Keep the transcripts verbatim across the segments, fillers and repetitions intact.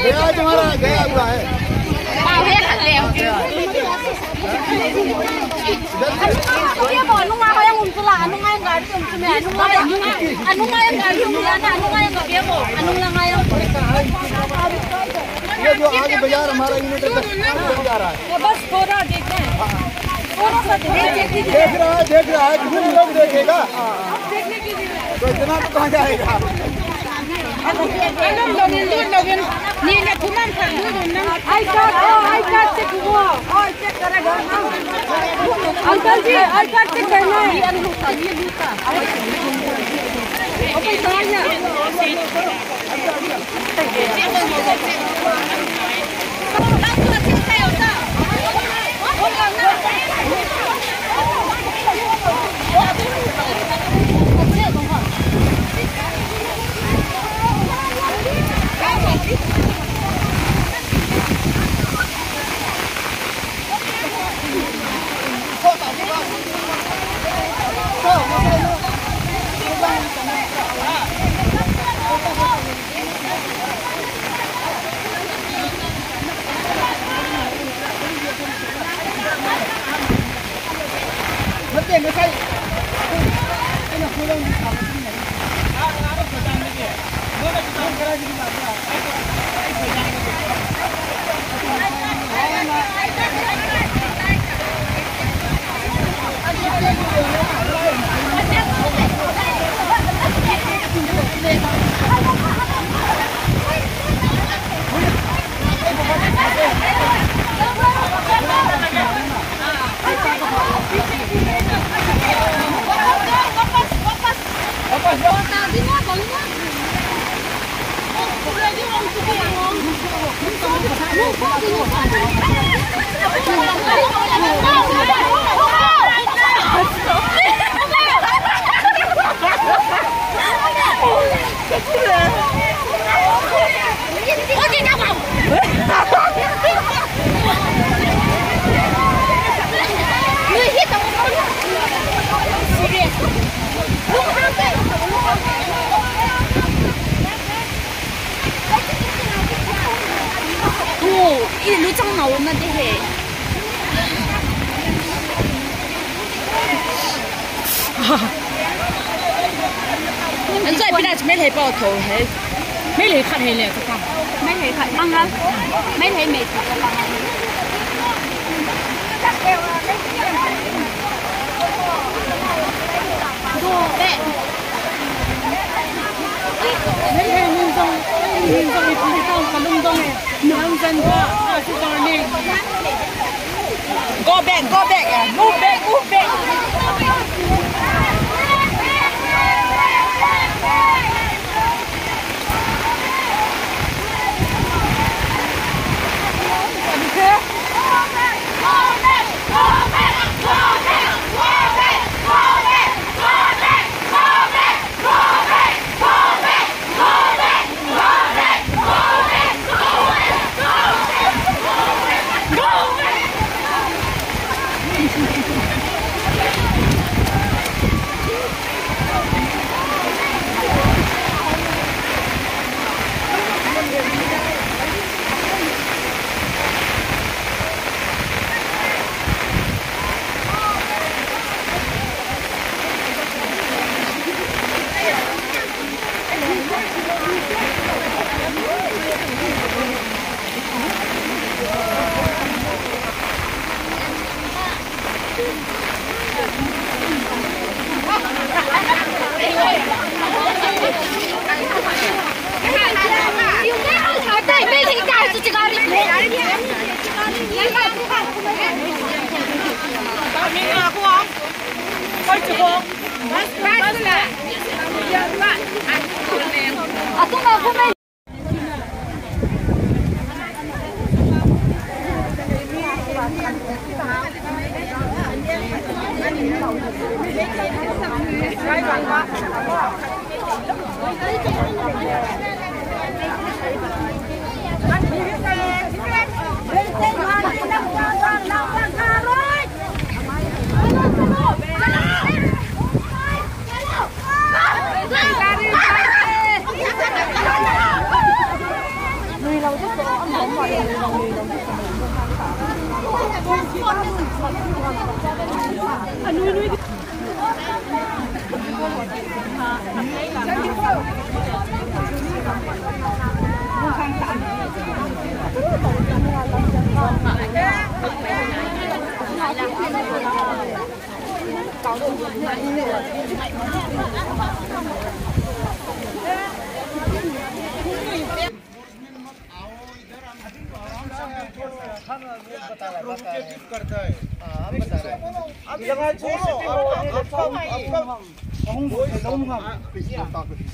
गया तुम्हारा, गया हुआ है। ये जो आगे बाजार हमारा यूनिट है, बस जा रहा है। ये बस थोड़ा देख रहे हैं। थोड़ा सा देख रहे हैं। देख रहा है, देख रहा है, कितने लोग देखेगा? तो इतना तो कहाँ जाएगा? Ni le thum an phat lut un nang. I card, oh, I card check हुआ. Oh, check करेगा ना. Uncle जी, I card check करना है. Okay, कहाँ गया? Thu, i lu chang nau na de he. An zai pina chu Meitei pau tho he. Meitei khat he le ka kam. Meitei khat mang la. Meitei mei chu ka kam. Go back. Meitei min zong, min zong i pui tang ka lungdong e. Nang zan ba, a si zong ni. Go back, go back, eh. Move back, move back.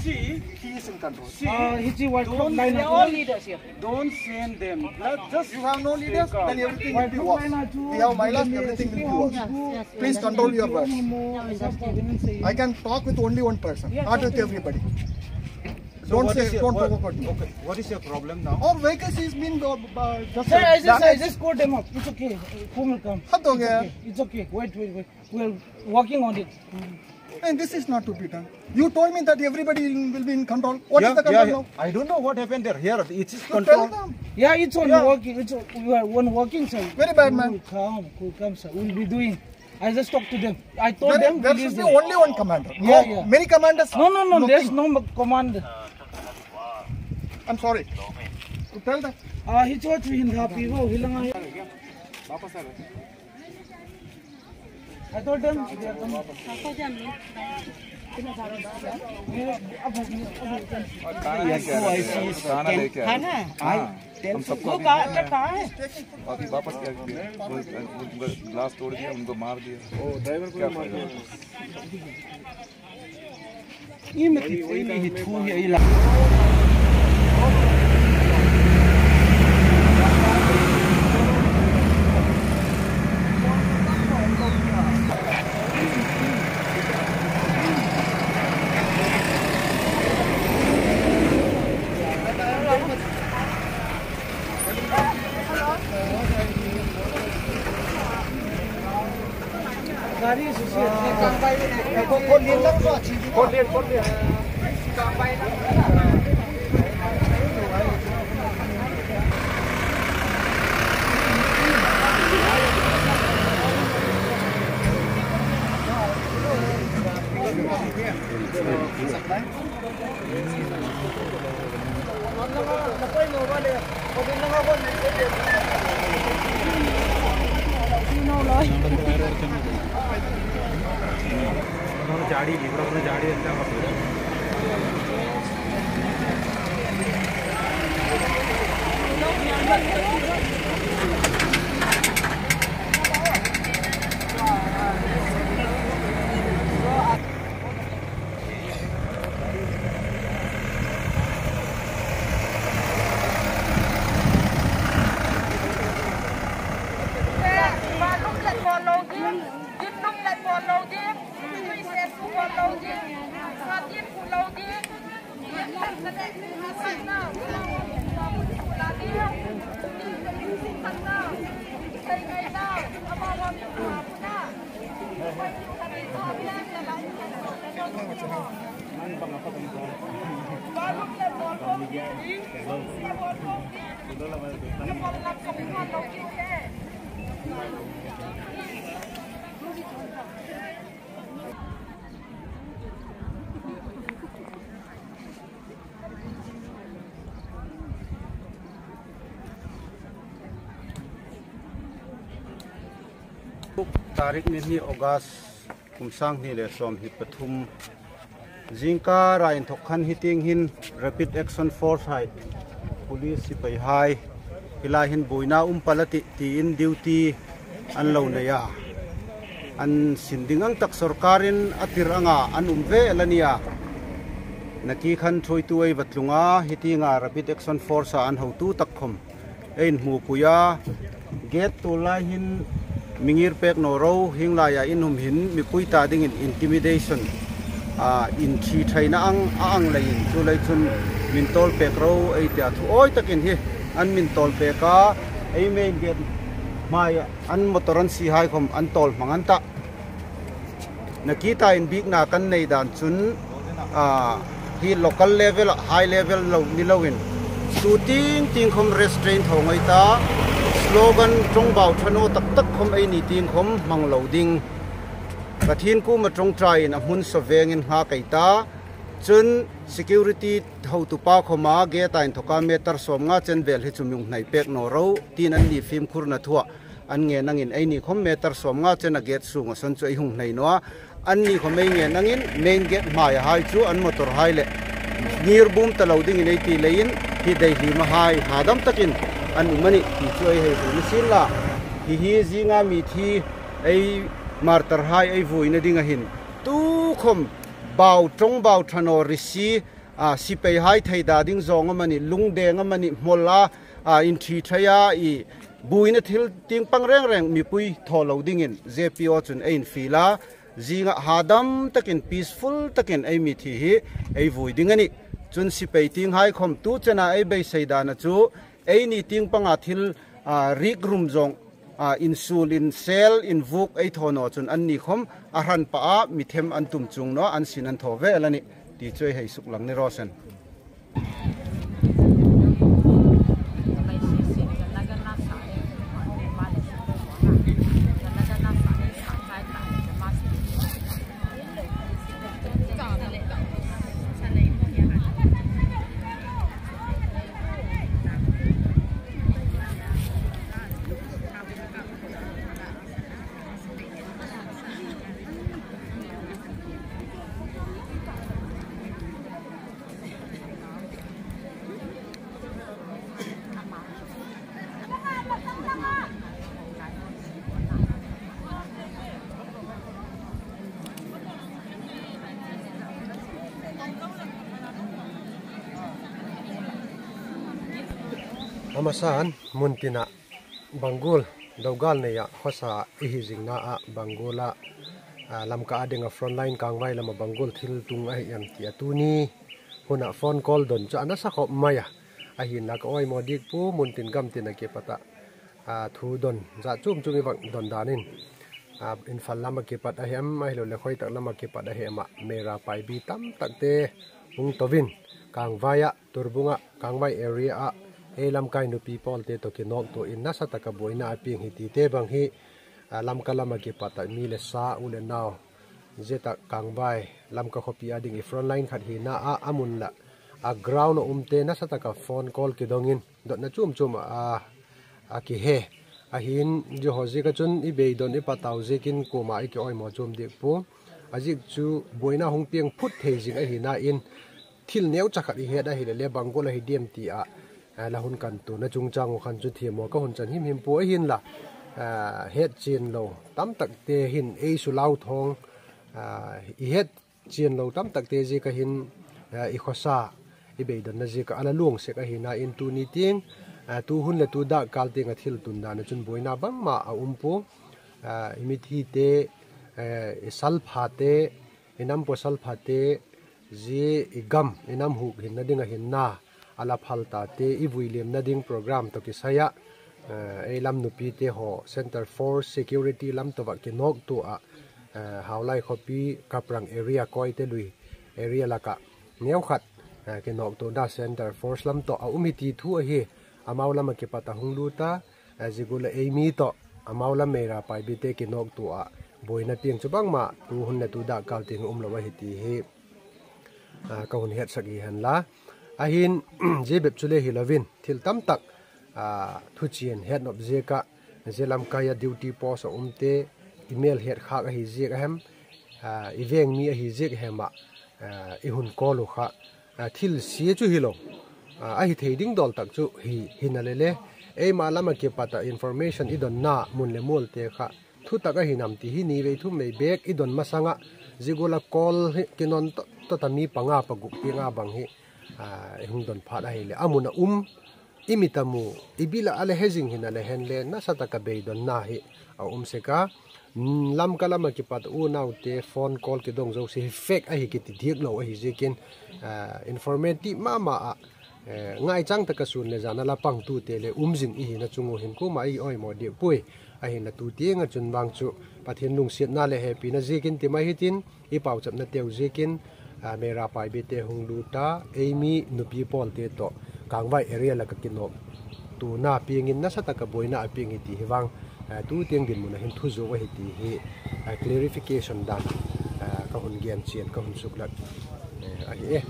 See, he is in control. See, uh, he is what, don't send, don't send them. Let just, you have no leaders, then everything will be worse. We have Mahilas, everything will be worse. Please control your words. I can talk with only one person, not with everybody. Don't say, don't provoke me. Okay, what is your problem now? Our vehicles is been, uh, uh, just, sir, I just, I just called them up. It's okay. Who will come? It's okay. It's okay. Wait, wait, wait. We are working on it. And this is not to be done. You told me that everybody will be in control. What is the control now? I don't know what happened there. Here, it is control. Yeah, it's on working. It's on, we are on working, sir. Very bad, man. Cool, calm, cool, calm, sir. We'll be doing. I just talked to them. I told them there should be only one commander. Yeah, yeah. Many commanders. No, no, no. There's no command. I'm sorry. You tell them. Ah, he told me in the people. He lang. I told them. खाना लेके आ रहे हैं। खाना? हाँ, हम सबको वो अभी कहाँ, कहाँ है? अभी वापस क्या किया? वो, वो, वो ग्लास तोड़ दिया, उनको मार दिया। ओ, ड्राइवर को क्या मार दिया? ये मैं कितने ही थू है, ये ला- उन्होंने झाड़ी दी, पूरा उन्होंने झाड़ी अच्छा कर दिया। Tarik ni hnih August, kum sang hnih leh sawmhnih pathum, zingkal a inthok khan hiting hin Rapid Action Force hai, police sipai hai, hilai hin buaina um pal a tih, tiin duty an lo nei a. An sin ding ang tak sorkar in a tir anga an um ve la nia. Nakin khan thuaitu ei va tlung a, hiting a Rapid Action Force a an hotu tak khawm ei hmupui a. Gate tulai hin mi ngir pek nawn lou, hiang lai a in um hin mipui ta dingin intimidation, ah, in thi theihna ang a ang lei in, chulai chun min tawl pek ro ei tia thu awi takin hi an min tawl pek a, ei main gate mai a an motor an si hai khawm an tawl hmang an ta. Nakin a in bikna kan nei dan chun, ah, hi local level, high level lo ni lo in, Tu ting ting khom restraint hong ei ta, slogan tongbau thano taktak khom ei ni ting khom mang lou ding. Pathian kuama tongtrai in a hmun sawveng in ngak ei ta. Chun security hotupa khom a gate a inthoka meter sawmnga chen vel hi chu mi hong hnai pek nawn rou, tin an ni fimkhurna thu ah an ngen nangin ei ni khom meter sawmnga chen a gate sung a san chu ei hong hnai nawn a. An ni khom ei ngen nangin main gate mai a hai chu an motor hai leh ngir bum ta lou dingin ei ti leh in hi dei hi ma hai hadam takin an um a nih ti chu ei hei hu ni sin la. Hi hi zinga mithi ei martyr hai ei vuina ding ahin. Tu khom bau tongbau thano risi, a, sipai hai theida ding zong amani, lungdeng amani, hmol a, a, in thi thei a, i buina thil ting pang reng reng mipui tho lou dingin Z P O chun ei in fila, zinga hadam takin peaceful takin ei mithi hi ei vui ding a nih. Chun sipai ting hai khom tu chena ei beisei dan a chu ei ni ting panga thil, a, rik rum zong, a, insul, insel, invuk ei tho nawn chun an ni khom a hran pa a mi them an tum chung nawn an sin an tho vel a nih ti chu ei hei suk lang ni Rosen. A masa in mun tin a Bangul, Dougall nei a khosa i hi zingna ah Bangul a, a, Lamka a ding a frontline Kangvai lam a Bangul thil tung ahi em ti a tuni hun a phone call don chu a nasa khop mai a. Ahinla ka oimoh dik pu mun tin gam tin a kipat a, a, thu don zah chum chum i vak don dan in, a, Imphal lam a kipat ahi em, ahilou leh khoitak lam a kipat ahi em a, Meira Paibi tamtak te hung tou in Kangvai a Turbung a Kangvai area a ei lamkai nupi pawl te toh kinawktuah in nasa taka buaina a piang hi ti te bang hi, a, Lamka lam a kipat a mi leh sa u leh nau, zia tak Kangvai Lamka khopi a ding i frontline khat hina a, a mun leh a ground a um te nasa taka phone call kidong in dotna chum chum a, a, a kihe. Ahin zia ho ziak a chun i beidong i patau ziakin kuamah i ki oimoh chum dik pu. A ziak chu buaina hung piang phut thei zing ahina in thil neucha khat i het ahileh leh Bangul ahi diam ti a, a, la hun kan tuna chungchang uh khan chu thiam maw ka hun chan himhim pu ahinla, a, het chian lou tamtak te hin ei sulau thawng, a, i het chian lou tamtak te ziak a hin, a, i khosa i beidonna ziak a la luang sek ahina in tuni ting, a, tu hun leh tu dak kal ting a thil tun dan a chun buaina bangmah a um pu, a, i mithi te, a, i salpha te, i nam pawsal pha te, zia i gam, i nam huk hinna ding a hinna, a la phal ta te, i vui liamna ding program toh kisai a, eh, ei lam nupi te ho, Centre Force Security lam toh va kinawktuah a, eh, Haolai khopi, Kaprang area, Koite lui area lak a, neu khat, eh, kinawktuahna Centre Force lam toh a um hi ti thu ahi, amau lam a kipat a hung lut a, a, zia gual a ei mi toh, amau lam Meira Paibi te kinawktuah a, buaina piang chu bangmah, tu hun leh tu dak kal ting um lou ahi ti hi, a, ka hun hetsak hi henla. Ahin, zia bep chu leh hilou in, thil tamtak, a, thuchian hetnop ziak a, zia lamkai a duty post a um te, i mel het khak ahi ziak a hem, a, i veng mi ahi ziak a hem a, a, i hun call uh kha, a, thil sia chu hilou. A, ahi thei ding dawl tak chu hi, hina leh leh. Eimah lam a kipat a information i donna mun leh mual te kha. Thutak ahi nam ti hi ni vei thum vei bek i don masang a. Zia gual a call hi kinawn tot tot a mi panga pagup piang a bang hi. A, i hung don phat ahileh. A mun a um. I mit a mu, i bil a leh he zing hina leh hen leh nasa taka beidonna hi a um sek a. Mm, Lamka lam a kipat unau te phone call kidong zosia hi fake ahi kiti diak lou ahi ziakin, ah, informative mahmah a, eh, ngaichang taka sun leh zan a la pang tu te leh um zing i hina chung uh hin kuamah i oimoh diak pui. Ahinla tu ting a chun bang chu Pathian lungsiatna leh hehpihna ziakin ti mai hitin, i pauchapna te uh ziakin, ah, Meira Paibi te hung lut a, ei mi nupi pawl te toh, Kangvai area lak a kinawm tuna piangin nasataka buaina a piang hi ti hi vang, eh, tu teng dinmun a hin thu zou ahi ti hi, eh, clarification dan, eh, ka hun gen chian, ka hun suklat, eh, ahi e.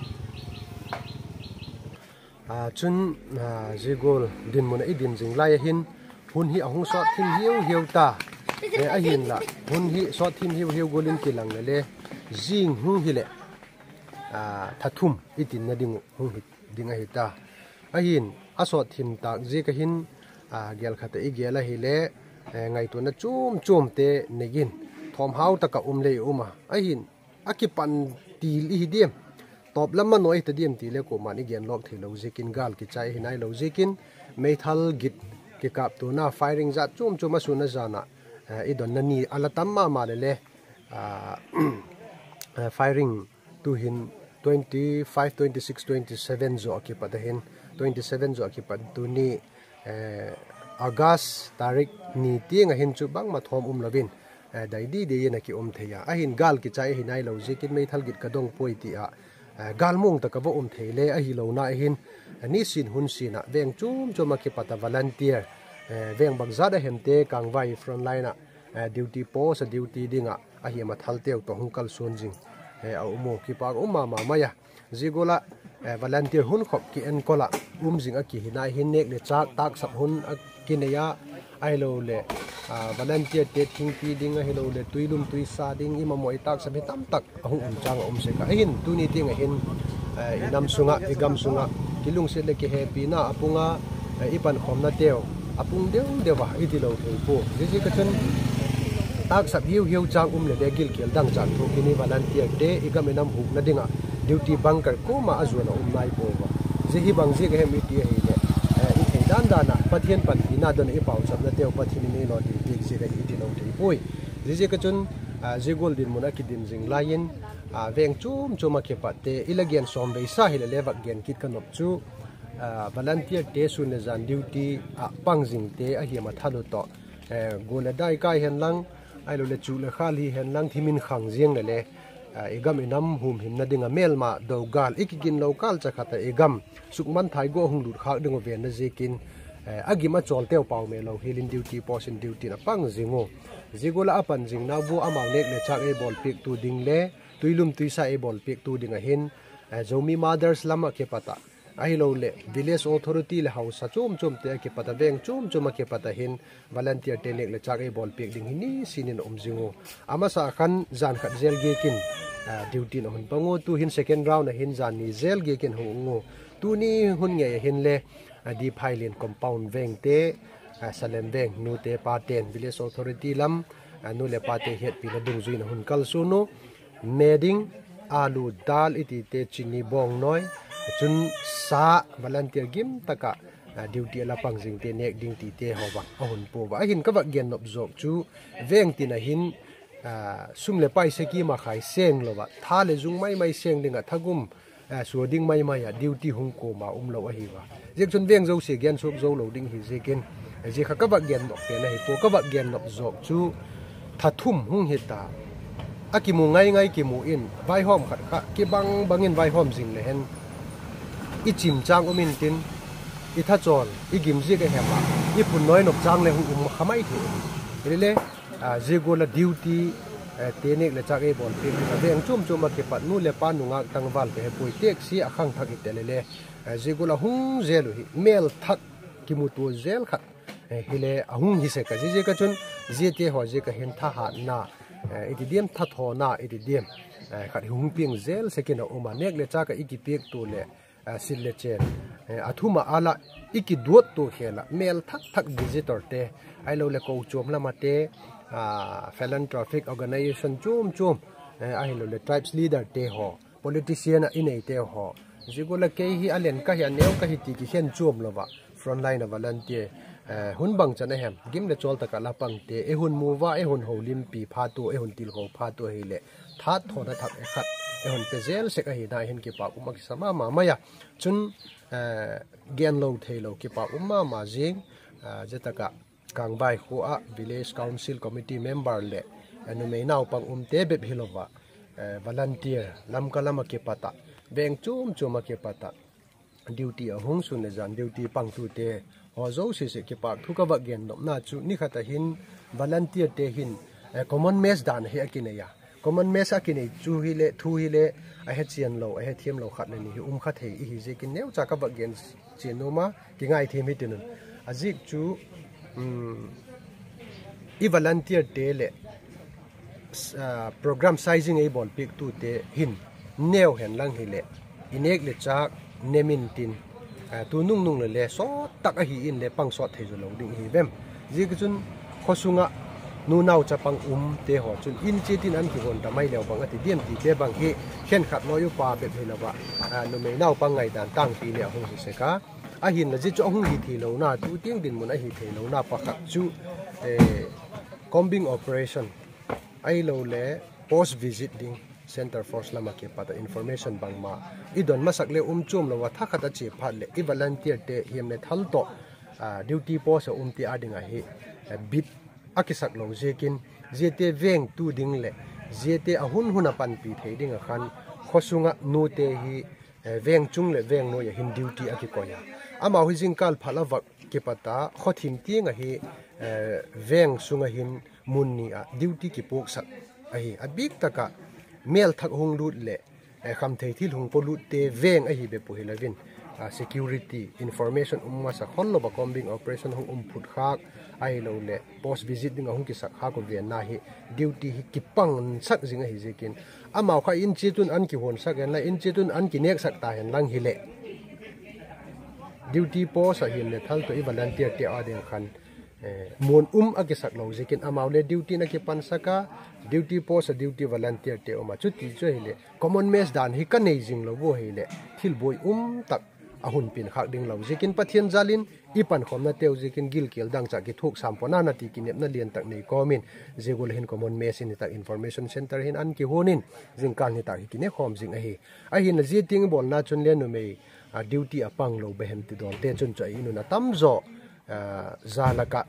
Ah, chun, ah, zia gual dinmun a i din zing lai a hin, hun hi a hung sawt thim hiauhiau ta. Eh, ahinla, hun hi sawt thim hiauhiau gual in kilang lele, zing hung hileh, ah, tha thum i tinna ding uh hung hi ding ahi ta. Ahin, a sawt thim tak ziak a hin, ah, gel khat a i gel ahileh, eh, ngaihtuahna chuamchuamte nei in, thawmhau taka um leh i um a. Ahin, a kipan til i hi diam, tawp lam mah nawi ta diam ti leh kuaman i gen lawk theilou ziakin, gal kichai hi nailou ziakin, meithal git kikap tuna firing zat chuamchuam a sun a zan a, eh, i donna ni a la tam mahmah lele, ah, eh, firing tu hin twenty five, twenty six, twenty seven zoh a kipat a hin, twenty seven zoh a kipat tuni, eh, August tarik ni tiang a hin chu bangmah thawm um lou in, eh, dai didi in a ki um thei a. Ahin gal kichai hi nailou ziakin meithal git ka dong puai ti a, eh, gal mawng taka va um thei leh ahi louna a hin, eh, nisin hun sin a veng chuamchuam a kipat a volunteer, eh, veng bangzat a hemte kangvai front line a, eh, duty post a duty ding a, a hiam a thalte uh toh hung kalsuan zing, eh, a um uh, kipak um mahmah mai a. Zia gual a, eh, volunteer hunkhop ki enkol a um zing a ki hi na a hin, nek leh chak taksap hun a kinei a, ahilou leh, ah, volunteer te thingpi ding, ahilou leh tuilum tuisa ding, i mamawh i taksap hi tamtak a hung um chang a um sek a. Ahin, tuni tiang a hin, eh, i nam sung a, i gam sung a, kilungset leh kihepina a pung a, eh, i pankhawmnate uh a pung deuhdeuh a, i ti lou thei pua. Ziaziak a chun, taksap hiauhiau chang um lele gilkial dangchak thu kini volunteer te i gam i nam hukna ding a duty bunker kuamah a zuan a um nai pua. Zia hi bang ziak a hem i ti ahileh, eh, i theih dandan a Pathian panpihna don i pauchapnate uh Pathian in ei lawng ding piak ziak ahi i ti lou thei puai. Ziaziak a chun, ah, zia gual dinmun a ki din zing lai in, ah, veng chuamchuam a kipat te, i la gen sawm vei sa hilele va gen kit ka nop chu, ah, volunteer te sun leh zan duty a pang zingte a hiam a thal uh toh, eh, gual leh dai kai hen lang, ahilou leh chuh leh khal hi hen lang, thimin khang ziang lele, ah, i gam i nam humhimna ding a melma dou gal, i kiginlou kal cha khat a i gam sukmanthai gua hung lut khak ding uh venna ziakin, eh, a gim a chawlte uh pau meh lou hial in duty post in duty in a pang zing uh. Zia gual a a pan zingna uh amau nek leh chak ei bawlpiak tu ding leh, tuilum tuisa ei bawlpiak tu ding a hin, eh, Zomi Mothers lam a kipat a, ahilou leh village authority leh hausa chuamchuam te a kipat a, veng chuamchuam a kipat a hin volunteer te nek leh chak ei bawlpiak ding hi nisin in a um zing uh. A masa khan zan khat zel giak in, ah, duty in a hun pang uh, tu hin second round a hin zan ni zel giak in hung uh. Tuni hun ngei a hin leh, ah, Diphailian compound veng te, ah, Salem veng nute paten village authority lam, ah, nu leh pate hiatpihna dungzui in a hun kalsuan uh. Me ding, alu, dal i tite, chini, bawngnawi, chun sa, volunteer gim taka, ah, duty a la pang zingte nek ding tite haw bang a hun pua. Ahin ka va gen nop zawk chu veng tin a hin, ah, sum leh paisa kim a khai seng lou a, tha leh zung maimai seng ding a, thagum, ah, sua ding maimai a duty hung kuamah um lou ahi a. Ziak chun veng zosia gen suk zou lou ding hi ziakin, eh, zia kha ka va gen nop pen ahi pua. Ka va gen nop zawk chu tha thum hung hi ta. A kimu ngaingai kimu in, vaihawm khat kha kibang bang in vaihawm zing leh hen, i chim chang um in tin, i thachawl, i gim ziak a hem a, i phun nawi nop chang leh hung um kha mai thei. Hilele, ah, zia gual a duty, eh, te nek leh chak ei bawlpiak ding a veng chuamchuam a kipat nu leh pa nungak tangval ka he puai, taxi a khangthak i te lele, eh, zia gual a hung zel uh hi mel thak kimutuah zel khat, eh, hileh a hung hi sek a. Ziaziak a chun ziate haw ziak a hin thahatna, eh, i ti diam, thathawna i ti diam, eh, khat hi hung piang zel sek in a um a, nek leh chak a i kipiak tu leh, eh, silh leh chen, eh, a thum a ala i kiduat tu khel a, mel thakthak visitor te, ahilou leh kochuam lam a te, ah, philanthropic organization chuamchuam, eh, ahilou leh tribes leader te haw, politician a i neite haw, zia gual a kei hi a len ka hi, a neu ka hi ti kikhen chuam lou a, frontline a volunteer, eh, hun bangchan a hem, gim leh chawl tak a la pangte, ei hun mu ua, ei hun houlimpi phat uh, ei hun tilkhou phat uh hileh, thathawna thak e khat ei hun pe zel sek ahihna hin kipak um a kisa mahmah mai a. Chun, eh, gen lou theilou kipak um mahmah zing, eh, zia tak a Kangvai khua ah Village Council Committee member leh, eh, numei naupang umte bep hilou a, eh, volunteer Lamka lam a kipat a, veng chuamchuam a kipat a, duty a hong sun leh zan duty pangtute haw zousese kipahthu ka va gen nopna chu ni khat a hin volunteer te hin, eh, common mess dan hi a kinei a. Common mess a kinei chu hileh, thu hileh, a he chian lou, a he thiam lou khat leh nih hi um kha thei i hi ziakin neucha ka va gen chian nuam a, kingaithiam hitin un. A zik chu, um, i volunteer te leh, s-, ah, program sizing ei bawl piak tute hin neu hen lang hileh, i nek leh chak nem intin, ah, tu nungnung leh leh sawt tak a hi in leh pang sawt thei zou lou ding hi vem. Ziakin chun kho sunga nunau chapang um te haw chun in chiatin an kihon ta mai leh bang a ti diam tite bang hi khenkhat lawi upa bep hilou a, ah, numei naupang ngaidan tangpi leh a hong hi sek a. Ahinla zia chu a hong hi thei louna, tu tiang dinmun a hi thei louna pakhat chu, eh, combing operation ahilou leh post visit ding, center force lam a kipat a information bangmah i don masak leh um chuam lou a thakhat a chia phat leh i volunteer te hiam leh thal toh, ah, duty post a um te a ding a hi, eh, bit a kisak lou ziakin, ziate vengtu ding leh ziate a hunhun a panpih thei ding a khan kho sunga nute hi, eh, veng chung leh veng nuai a hin duty a kikoih a. Amau hi zingkal phal a va kipat a kho thim tiang a hi, eh, veng sunga hin mun nih a duty kipuaksak ahi. A bik taka mel thak hong lut leh, eh, khamthei thil hong polut te veng ahi bep uh hilou in, ah, security, information um masa khol lou a combing operation hong um phut khak ahilou leh post visit ding a hong kisak khak uh venna hi duty hi kipangsak zing ahi ziakin, amau kha in chiatun an kihonsak hen la, in chiatun an kineksak ta hen lang hileh, duty post a hiam leh thal toh i volunteer te a ding khan, eh, mun um a kisak lou ziakin amau leh duty na kipansak a, duty post a duty volunteer te um a, chuti chu hileh common mess dan hi ka nei zing lou uh hileh thil buai um tak a hun pin khak ding lou ziakin Pathian zalin i pankhawmna te uh ziakin gilkial dangchah kithuk sam pawna na ti kinepna lian tak nei kawmin, zia gual hin common mess in tak information center hin an kihon in, zingkal ni tak hi kine khawm zing ahi. Ahinla zia tiang bawlna chun leh numei, ah, duty a pang lou behem ti dawn te chun chu a in un a tam zaw, ah, za laka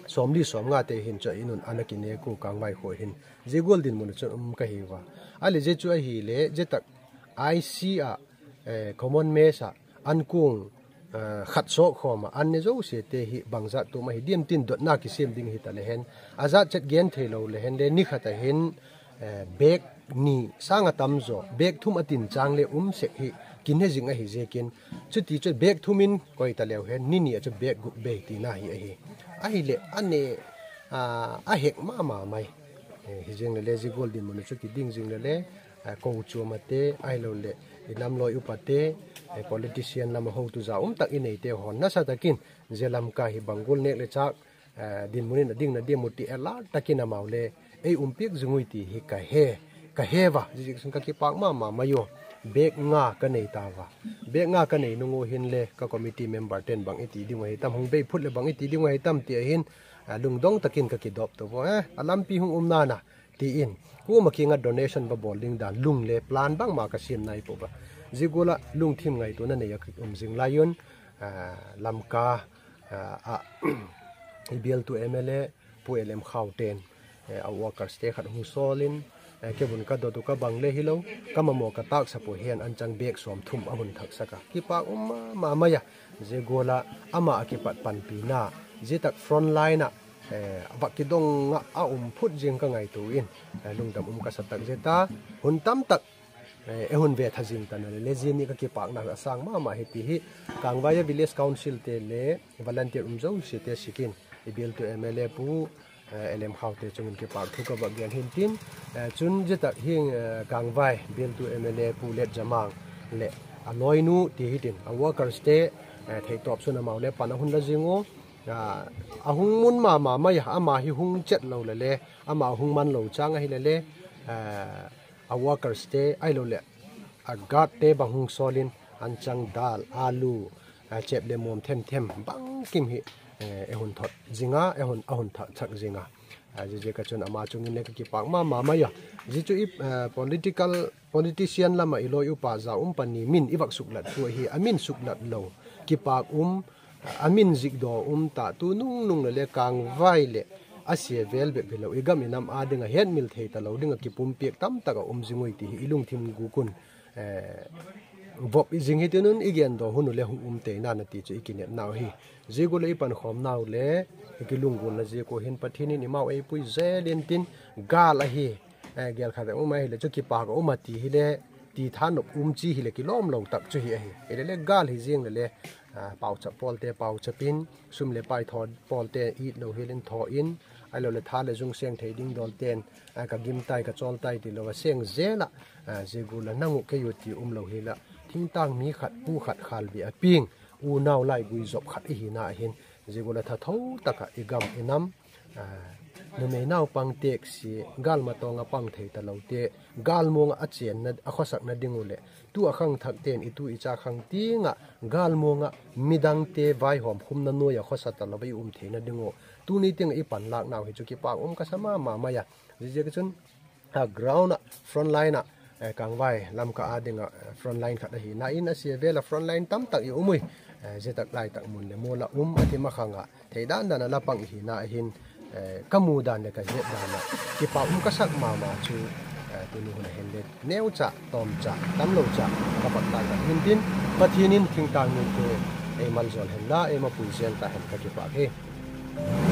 sawmli sawmnga te hin chu a in un ana kinek uh Kangvai khua hin. Zia gual dinmun chun um ka hi ua. Ahileh zia chu ahileh, zia tak I C a, eh, common mess a an kung, eh, khat sawk khawm a an ne zouse te hi bangzat tum ahi diam tin dotna kisem ding hi ta leh hen, a zat chet gen thei lou leh hen leh ni khat a hin, eh, bag nih sang a tam zaw, bag thum a tin chang leh um sek hi kine zing ahi ziakin, chuti chu bag thum in koi ta leu hen ni nih a chu bag guk bei tina hi ahi. Ahileh a ne, ah, a hek mahmah mai. Eh, hi zing leh leh zia gual dinmun chu kiding zing leh leh, eh, kochuam a te, ahilou leh i lam lawi upa te, eh, politician lam a hotu za um tak i nei te hon nasa takin, zia Lamka hi bang gual nek leh chak, eh, dinmun in a ding na diam uh ti alert takin amau leh ei um piak zing ui ti hi ka he, ka he ua, zia ziak chun ka kipak mahmah mai uh. Bag nga ka nei ta ua. Bag nga ka nei nung uh hin leh ka committee member ten bang i ti ding uh hitam, hong bei phut leh bang i ti ding uh hitam ti a hin, ah, lungdong takin ka kidop tou ua, eh, a lampi hong um nana, tiin. Kuama kiang a donation va bawl ding dan lung leh plan bangmah ka sem nai pua ua. Zia gual a lungthim ngaihtuahna nei a ka um zing lai un, ah, Lamka, ah, ah, i bialtu M L A, Pu L M Khau ten, eh, a workers te khat hong sawl in, eh, kei bun ka dot uh ka bang leh hilou, ka mamaw ka taksa pua hian an chang bag sawmthum a hun thaksak a. Kipak um mahmah mai a, zia gual a amah a kipat panpihna, zia tak front line a, eh, a va kidong a, a um phut zing ka ngaihtuah in, eh, lungdam um ka sa tak zia ta, hun tam tak, eh, ei hun ve tha zing ta na leh leh zia nih ka kipakna a sang mahmah hi ti hi, Kangvai a Village Council te leh volunteer um zouse te sikin, i bialtu M L A Pu, eh, L M Khau te chungin kipahthu ka va gen hi tin, eh, chun zia tak hi, eh, Kangvai bialtu M L A Pu Let Zamang leh a lawinu ti hi tin, a workers te, eh, theihtawp sun amau leh pan a hun la zing uh, ah, a hung mun mahmah mai a, amah hi hung chet lou leh leh, amah hung man lou chang ahi leh leh, eh, a workers te ahilou leh a guard te bang hung sawl in an chang dal, alu, a chep leh mawm themthem bangkim hi, eh, ei hun thot zing a, ei hun, a hun thaksak zing a. Ah, zia ziak a chun ama chungin leh ka kipak mahmah mai a. Zia chu i, eh, political, politician lam a i lawi upa za um pani min i va suklat thu hi, a min suklat lou. Kipak um, a min zikdaw um ta, tu nungnung leh leh Kangvai leh a sia vel bep hilou, i gam i nam a ding a hetmil thei ta lou ding a kipumpiak tam tak a um zing ui ti hi i lungthim guk un, eh, vop i zing hi tin un i gen dawn hun uleh hong um theihna na ti chu i kinepna uh hi. Ziak uleh i pankhawmna uleh i kilunggulna ziak uh hin Pathian in eimau ei pui zel in tin, gal ahi, eh, gel khat a um ahi leh chu kipak a um a ti hi leh, ti thanop um chi hi leh kilawm lou tak chu hi ahi. Ei leh leh gal hi zing leh leh, ah, pauchap pawlte pauchap in, sum leh pai thaw pawlte it lou hial in thaw in, ahilou leh tha leh zung seng thei ding dawlte'n, ah, ka gim tai, ka chawl tai ti lou a seng zel a, ah, ziak uleh nang uh kei uh ti um lou hial a, thingtang mi khat, pu khat khalbi a ping, unau laigui zop khat i hihna ahin, ziak uleh thathou tak a i gam i nam, ah, numei naupang teksi, galmatawng a pang thei ta loute, galmuang a a chenna, a khosakna ding uleh, tu a khangthakte'n i tu i cha khang ting a, galmuang a midangte vaihawm khumna nuai a khosa ta lou a i um theihna ding uh, tuni teng i panlakna uh hi chu kipak um ka sa mahmah mai a. Ziaziak chun, ah, ground a, front line a, eh, Kangvai Lamka a ding a, eh, front line khat ahihna in a sia vel a front line tamtak i um ui. Eh, zia tak lai tak mun leh mual a um a thim a khang a, thei dandan a la pang i hihna ahin, eh, ka mudan leh ka hetdan a kipak um ka sak mahmah chu, eh, tuni hun a hin leh neucha, tawmcha, tamlou cha ka pak tai ka hin tin, Pathian in thingtang mite ei malzawl hen la, ei mapui zel ta hen ka kipak hi.